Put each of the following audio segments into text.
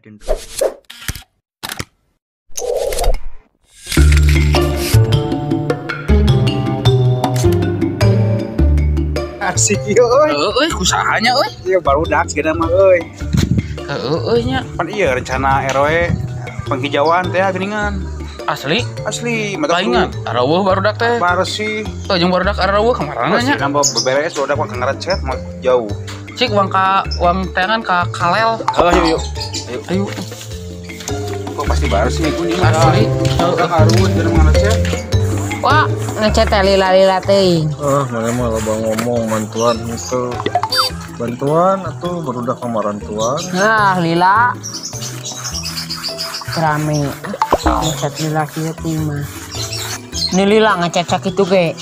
Legend. Asik ieu euy. Heueuh kusahanya euy. Ieu barudak sigana mah euy. Heueuh nya. Pan ieu rencana RW penghijauan teh geuningan. Asli? Asli, mata palingan. Araweuh barudak teh. Bersih. Teu jeung barudak araweuh kamarana nya. Nambah beberes barudak mah ngarecet mah jauh. Cik uang ka uang teangan ka kalel. Ayo yuk. Ayo. Ayo. Kok pasti bersih kuning. Asli. Heeh, aruweuh jeung ngarecet. Wah, ngecet teh lila-lila teuing. Ah, mana mah loba ngomong bantuan itu. Bantuan atuh barudak kamarantuan. Nah, lila. Rame. Ngecet lila kieu teh mah. Ini lila ngecet sakitu ge.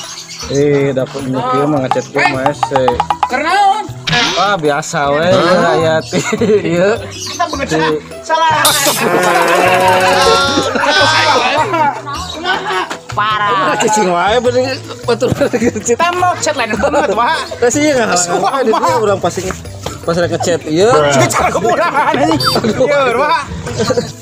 Eh, dapet nu kieu mah ngecet kieu mah hese. Keur naon? Ah, biasa we rakyat. Ieu. Salah. Parah. Cicing wae bener batur ngecet. Tambah chat lain banget, Pak. Tah sih ngahalangan di dieu urang pasti pas rek ngechat ieu. Cara kemurahan anjing. Ieu, Pak.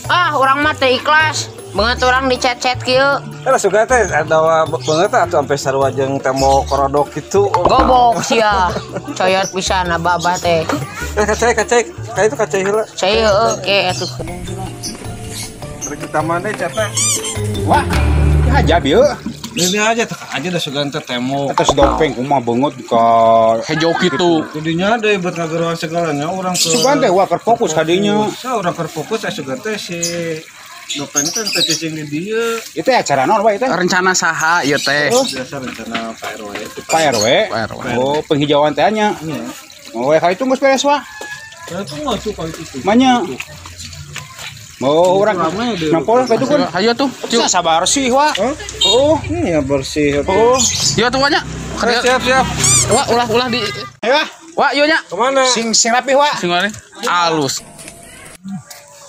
Ah, urang mah teu ikhlas. Banget urang dichat-chat kieu. Lah suka teh ada banget atuh sampai sarua jeung tembok korodok kitu. Gobok sia. Coyot pisan abah-abah teh. Eh kacai kacai, ka itu kacai heula. Cai heueuh ke atuh. Rek kita mana chatna? Wah. Aja bieu. Ini aja teh aja da sugan teh tembok. Atas dopeng kumaha beungeut ka hejo kitu. Jadinya deui buat ngageroan segalanya urang ke sugan teh wah keur fokus ka dinya. Sa urang keur fokus aya sugan teh si dopeng teh teh cicing di dieu. Itu acara naon wae teh? Rencana saha ieu teh? Biasa rencana Pak RW. Pak RW? Oh, penghijauan teh nya. Iya. Oh, ka itu geus beres wah. Ka itu masuk ka itu. Manya. Mau orang nampol ka itu kan. Hayo tuh. Sabar bersih wah. Oh, ini ya bersih. Oh, ieu tuh nya. Siap, siap. Wah, ulah-ulah di. Ayo wah. Wah, ieu nya. Kemana? Sing sing rapi wah. Sing mana? Alus.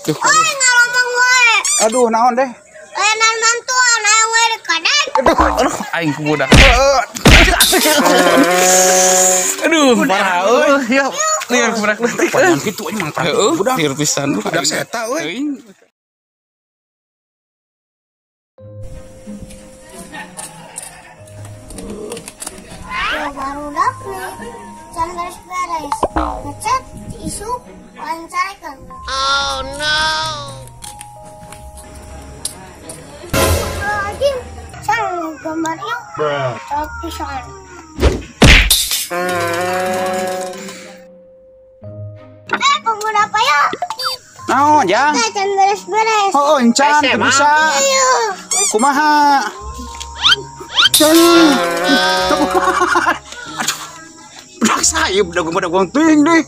Tuh. Oi, ngalomong wae. Aduh, naon deh? Lain bantuan aing we dikadek. Aduh, aing ku budak. Aduh, parah euy. Ya, lieur budak leutik. Panjang kitu anjing mang Heeh, budak. lieur pisan budak seta euy. Barudak nih, can beres-beres. Ngechat, isuk, wawancarekeun. Oh no. Anjing, can gambar yuk. Cocok pisan. Eh, pengguna apa ya? Naon, Jang? Can beres-beres. Oh, encan teu bisa. Kumaha? Aduh, budak saya budak budak teuing deh.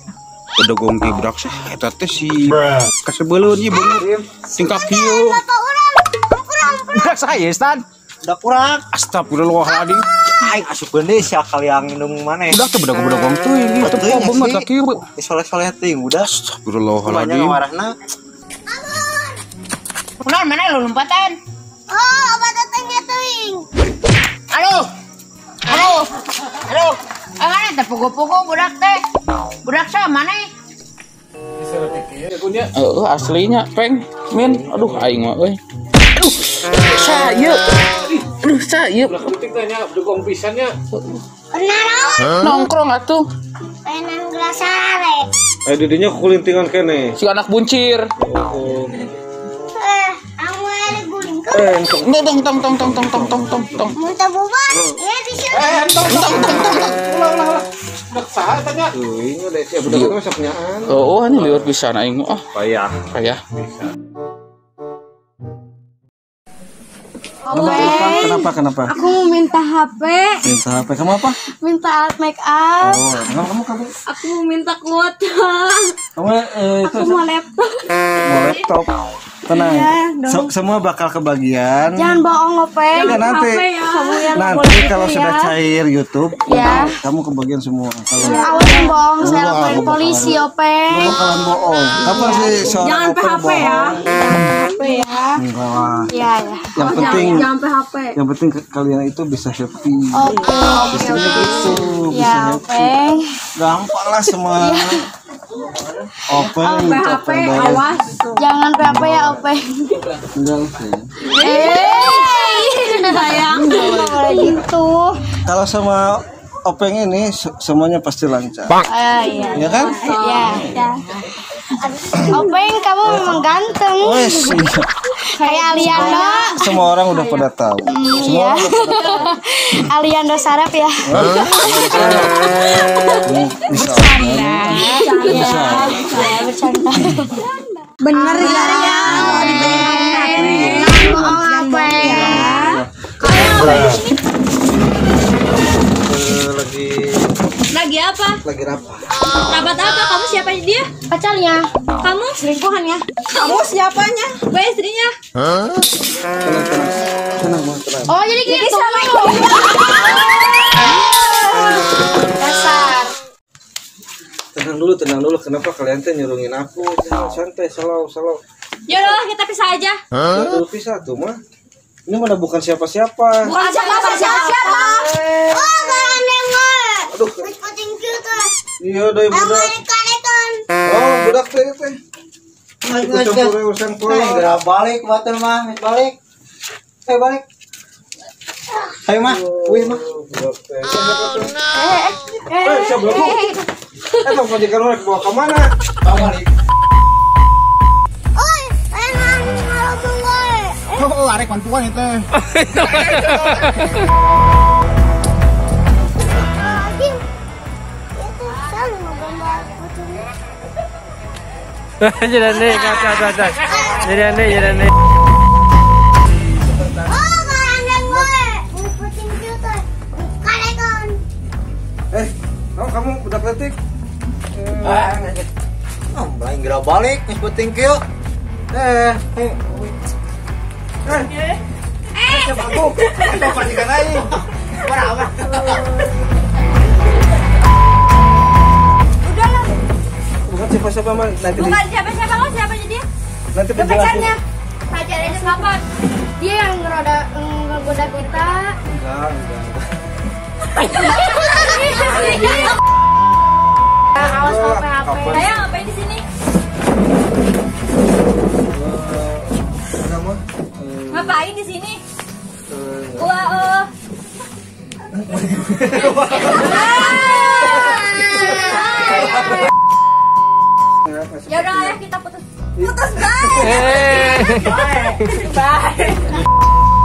Budak gong teh budak saya eta teh si kasebeleun ieu beungeut tingkah kieu. Budak saya Stan. Budak urang. Astagfirullahaladzim. Aing asupkeun deui sia kaliang indung maneh. Budak teh budak budak gong teuing ieu teh beungeut ka kieu. Soleh-soleh teuing budak. Astagfirullahaladzim. Warahna. Kunaon maneh lu lompatan? Oh, obat tetangga teuing. Aduh. Aduh. Aduh. Eh, mana teh pogo-pogo budak teh. Budak sa mana? Heeh, aslinya peng min. Aduh, aing mah euy. Aduh. Saya. Aduh, saya. Ulah penting teh nya dugong pisan nya. Kenaraon? Nongkrong atuh. Mainan gelasare. Eh didinya kulintingan kene. Si anak buncir. Oh. Eh, tong tong tong tong tong tong tong tong tong. Muntah bubar. Ya di sini. Eh, tong tong tong tong. Ulah ulah ulah. Budak saha eta nya? Teuing udah sia budak mah sok nyaan. Oh, ini lieur pisan aing mah. Payah. Payah. Kenapa kenapa? Aku mau minta HP. Minta HP kamu apa? Minta alat make up. Oh, kenapa kamu? Aku mau minta kuota. Kamu itu aku mau laptop. Mau laptop. Tenang. Ya, semua bakal kebagian. Jangan bohong, Openg. Ya, nanti. Ya. Kamu yang nanti kalau ya. Sudah cair YouTube, ya. Kamu kebagian semua. Kalau awas yang bohong, saya laporin polisi, Openg. Gak bakalan bohong. Kapan sih seorang jangan Openg PHP bohong? Ya. PHP ya. ya. Enggak lah. Iya, ya. Yang penting jangan PHP. Yang penting kalian itu bisa happy. Oke. Sistemnya gitu, bisa Ya, happy. Openg. Gampang lah semua. Openg, PHP, awas. Jangan PHP ya, Openg. Enggak sih. Sayang, enggak boleh gitu. Kalau sama Openg ini semuanya pasti lancar. Iya. Ya kan? Iya. Openg, kamu memang ganteng. Wes, iya. Kayak Aliando. Semua orang udah pada tahu. Semua Iya. orang udah pada tahu. Aliando Sarap ya. Bisa. Iya, bercanda. Bener ya. Bohong apa ya? Lagi Lagi apa? Lagi rapat. Rapat apa? Kamu siapanya dia? Pacarnya. Kamu selingkuhannya. Kamu siapanya? Gue istrinya. Tenang, tenang. Tenang, Ma, tenang. Oh, jadi gitu. Dasar. Tenang dulu, tenang dulu. Kenapa kalian teh nyurungin aku? Santai, slow, slow. Ya udahlah, kita pisah aja. Huh? Dulu pisah tuh, mah. Ini mana bukan siapa-siapa. Bukan siapa-siapa. Oh, barang dengar. Aduh. Iya, doi budak. Oh, budak teh teh. Ikut campur urusan kolor. Gerak balik batur mah, balik. Ayo balik. Ayo mah, wih mah. Budak teh. Eh, siapa lu? Eh, bang majikan orang bawa ke mana? Bawa balik. Oi, emang ngalobong gue. Oh, arek bantuan itu. Jadi kata. Jadi. Oh, barang gue. Ngikutin gitu. Kalekan. Eh, kamu budak letik. Oh, lain gerak balik, geus penting kieu. Eh, eh. Eh, siapa aku? Atau majikan aing. Berapa? Udahlah. Bukan siapa-siapa mah nanti. Bukan siapa-siapa, kamu siapanya dia? Nanti penjelasan. Pacarnya. Pacarnya siapa? Dia yang ngegoda kita. Enggak. Awas kalau PHP. Sayang, ngapain di sini? Ngapain di sini? Wah, Ya udah ya, kita putus. Putus, bye. Bye. Bye.